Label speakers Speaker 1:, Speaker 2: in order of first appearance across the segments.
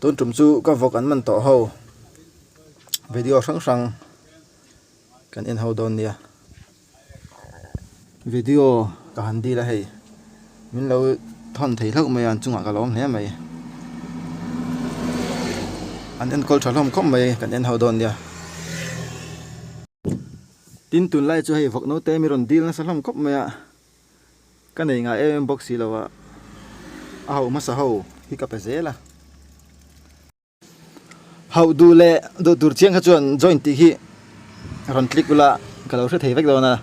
Speaker 1: Tun tum chu ka vawk an man tawh ho video hrang hrang kan en ho dawn nia. Video ka han dil a hei min lo thawn thei hlauh mai a an chungah ka lawm hle mai. An enkawl tha hlawm khawp mai kan en ho dawn nia. Tin tunlai chu hei vawk naute mi rawn dil nasa hlawm khawp mai a. Ka nei ngai em em bawk si lo a, a hauh hmasa ho hi ka pe zel a. Hauh duh leh duh tur chiang kha chuan join tih hi rawn click ula ka lo hre thei vek dawn a,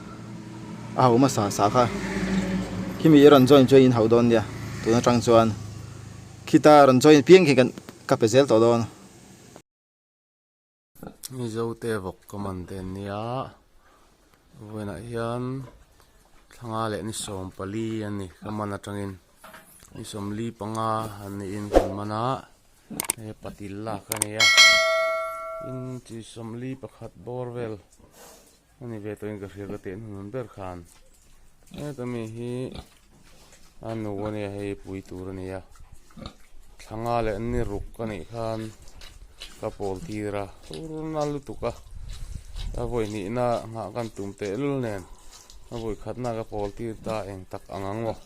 Speaker 1: a hauh hmasa sa kha khimi i rawn join chuan in hauh dawn nia tun atang chuan khita rawn join piang khi ka pe zel tawh dawn.
Speaker 2: Mizote vawk ka man te an nia vawiinah hian thla leh ni 14 a ni ka man atangin ni 45 an niin kan man a he patil lak a ni a tin chi 41 bawr vel a ni ve tawhin ka hria ka teh hnuhnun ber khan heta mi hi a nu a nia hei pui tur a ni a thla nga leh ni ruk a nih khan ka pawl tir a tur na lutuk a a vawi hnihna nghah kan tum tehlul nen a vawi khatna ka pawl tir ta eng tak ang ang aw.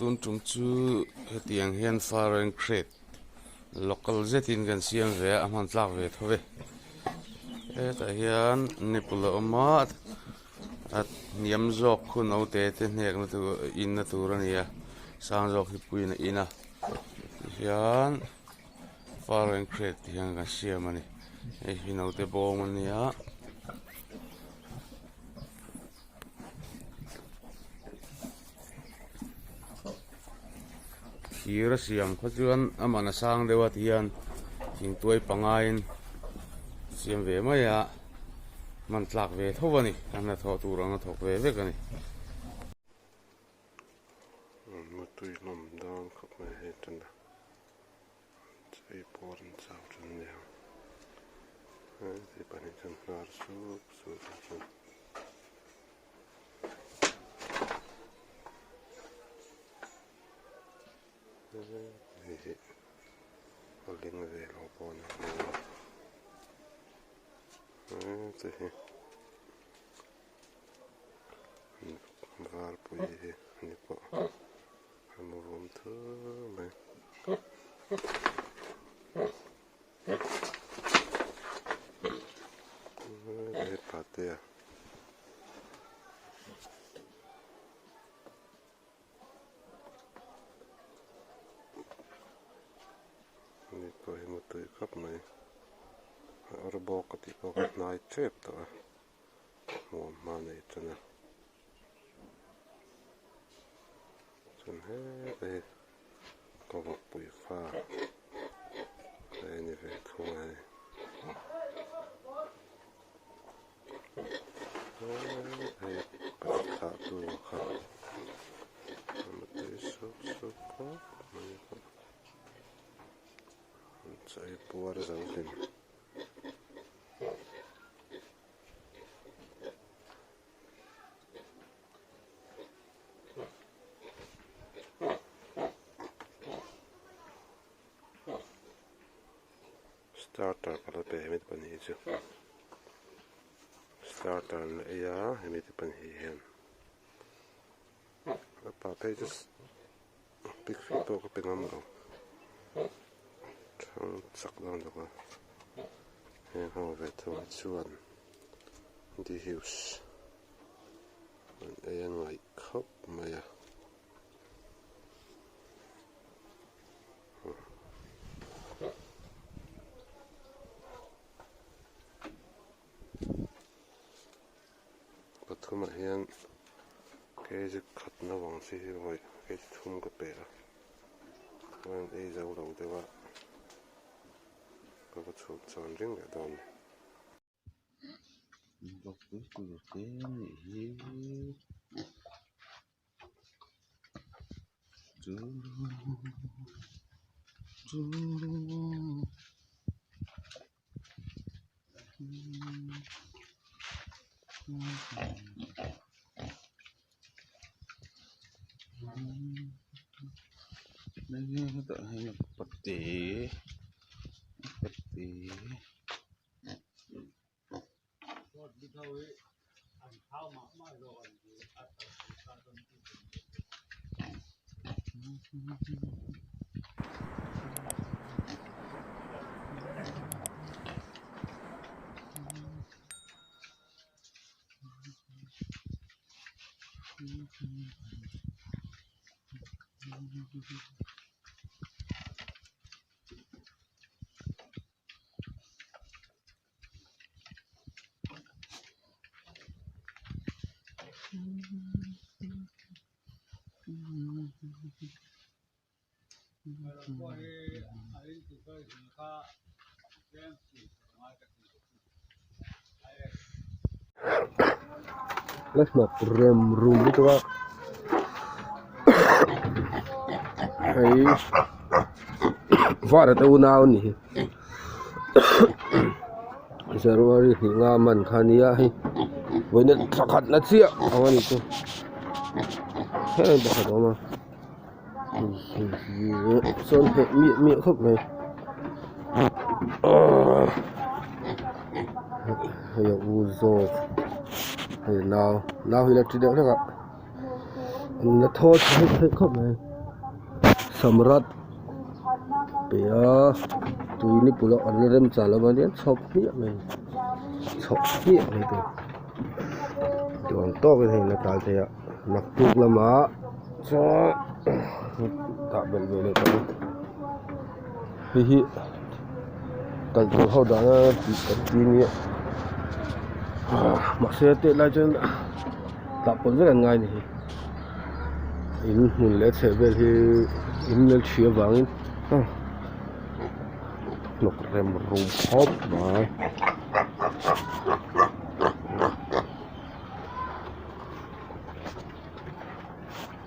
Speaker 2: Tun tum chu hetiang hian foreign crate local zetin kan siam ve a a hman tlak ve tho ve hetah hian nipple a awm a a hniam zawk khu naute te hnek na tur in na tur a ni a sang zawk hi puiin a in a tihian foreign crate ti hian kan siam a ni hei hi naute bawm a nia. Thir a siam kha chuan a man a sang deuh a tihian thingtuai pangaiin siam ve mai a hman tlak ve tho a ni a hnathawh tur ang a thawk ve vek a ni.
Speaker 3: Mutui hlawm dawn khawp mai hei tuna chei pawr an chau tan nia hei ti pahnih chuan hnar sup sup a chuan. Hei hi a ling ve lo pawh a ni a hei hi varpui hi a ni pawh a mu vawm thur mai. Hei patea. Ni pawh hi mutui khawp mai a awr bawk a tih pawh ka hnai tep tawh a hmuam hma nei tan a chuan heta hi ka vawkpui fa a ni ve thung a hei. Hei thlah tur kha a tui sup sup khawp mai a chaw ei puar zo hlim. Starter ka la pe hemi te pahnih hi chu starter an la ei a hemi te pahnih hian a pa phei chu pik fih pawh ka pe ngam lo thang chak dawn bawk a heng ho ve thung hi chuan dihuse an ei a ngaih khawp mai a. Pathumah hian kg khat naupang chi hi vawi kg thum ka pe a chuan ei zo lo deuh a ka va chhuk chuan ring leh dawn a ni.
Speaker 2: Bawkpui tur te a nih hi.
Speaker 3: La hnawk rem rum lutuk a hei vara te unau a ni hi January hnih nga man kha a nia hei vawiin thla khat na chiah ang a ni chu helai pakhat a awm a hei hi sawn heh miah miah khawp mai aaa hei a u zawk hei a nau nau hi la ti deuh hlek a an la thaw tha hek hek khawp mai samrat pe a tui ni pawlh a an la rem chah lova nia chhawp hmiah mai chhawp hmiah mai tur duh ang tawkin hei an la tal thei a naktuk lamah chuan dah belh ve leh tawh ang hei hi kal tur ho dana tih kan ti ania mahse teh lai chuan tah pawlh vek an ngai a ni hi in hmun leh a chheh vel hi in lel ṭhi avangin hnawk rem rum khawp mai.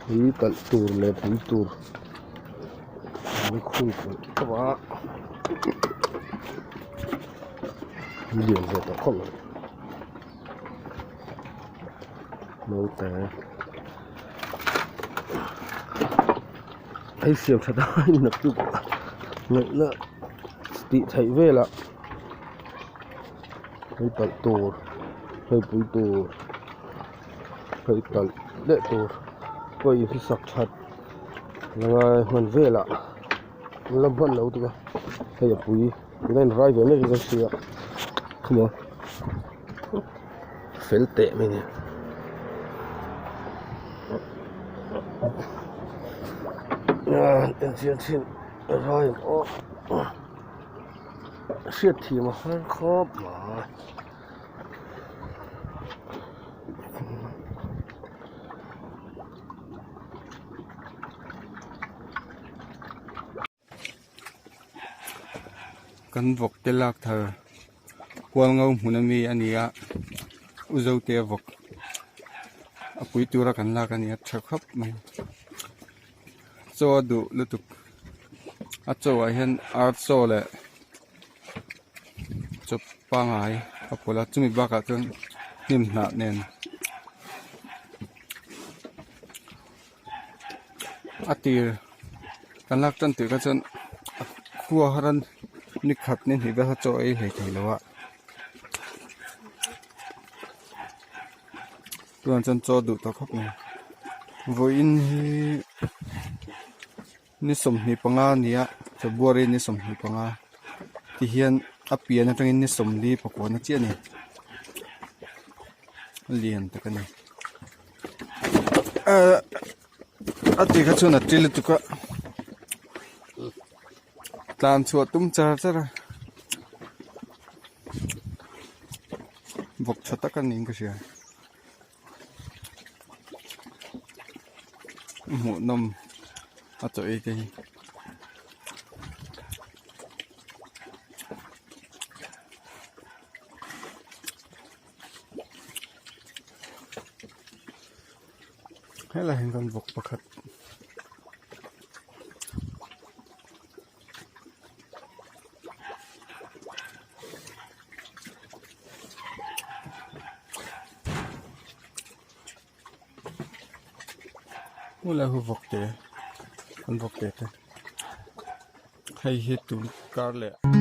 Speaker 3: Hi kalh tur leh pui tur an khung pawlh tawp a lian ve tawh khawp mai naute hei siam tha ta in naktuk ngaihna tih theih velah hei talh tur hei pui tur hei talh leh tur pawh in hi sak that la ngai hman velah an la hman lo tuk a hei a pui tuna in rai ve mek in ka hria khawmaw fel teh mai ni enchian chhin rai ang aw. Hriat thiam a har khawp mai.
Speaker 4: Kan vawk te lak thar kual ngo hmun ami a ni a u zote vawk a pui tura kan lak a ni a tha khawp mai chaw a duh lutuk a chaw ah hian ar chaw leh chaw pangai a pawlh a chumi bakah chuan hnim hnah nen a tir kan lak tan tirh kha chuan a khua har a ni khat ni hnih vel kha chaw ei hlei thei lo a tunah chuan chaw duh tawh khawp mai vawiin hi ni 25 a ni a february ni 25 tihian a pian atangin ni 44 na chiah a ni lian tak a ni ahh a ti kha chuan a ṭil lutuk a tlan chhuah tum char char a vawk tha tak a niin ka hria hmuhnawm a chaw ei te hi. Helai hian kan vawk pakhat. Hmulai hu vawk te an vawk te te hei hi tun kar leh.